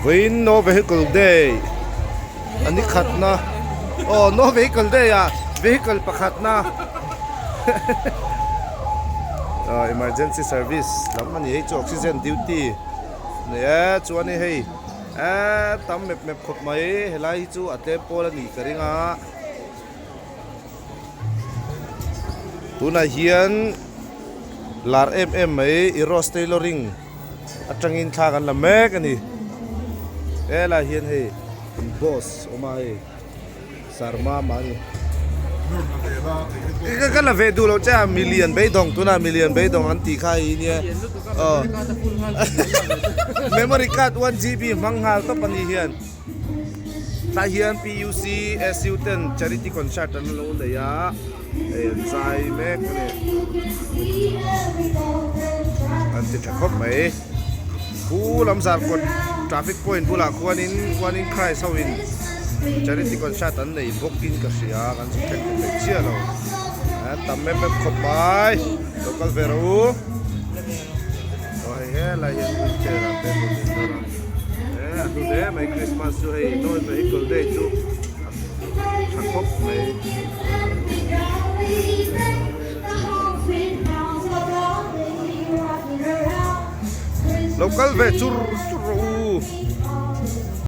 Vawiin no vehicle day a ni khatna aw no vehicle day ah vehicle pakhatna ah emergency service lam a ni hei chu oxygen duty a ni e chuanin hei eee tam mep mep khawp mai helai hi chu a tlem pawl a nih ka ring a. Tunah hian lar em em mai Eros Tailoring atangin thla kan la mek a ni. Helai hian hei kan boss awm a hei Sarma mah a ni. Ka la ve duh loh che a milian beidawng tunah milian beidawng an tih kha hi nia aw memory card 1GB hmang nghal tawp a nih hian. Tah hian PUC SU ten charity concert an lo nei a, hei an zai mek a ni. An ti tha khawp mai. Khu lam zar kawt traffic point bulah khuanin khuanin Christ ho in charity concert an nei bawkin ka hria kan zuk thleng thei chiah lo. An tam em em khawp mai. Lo kal ve rawh u. Aw hei helai hian wheelchair ah te rawn in nawr a he a hlu hle mai Christmas chu hei no vehicle day chu a tha khawp mai. Lo kal ve chur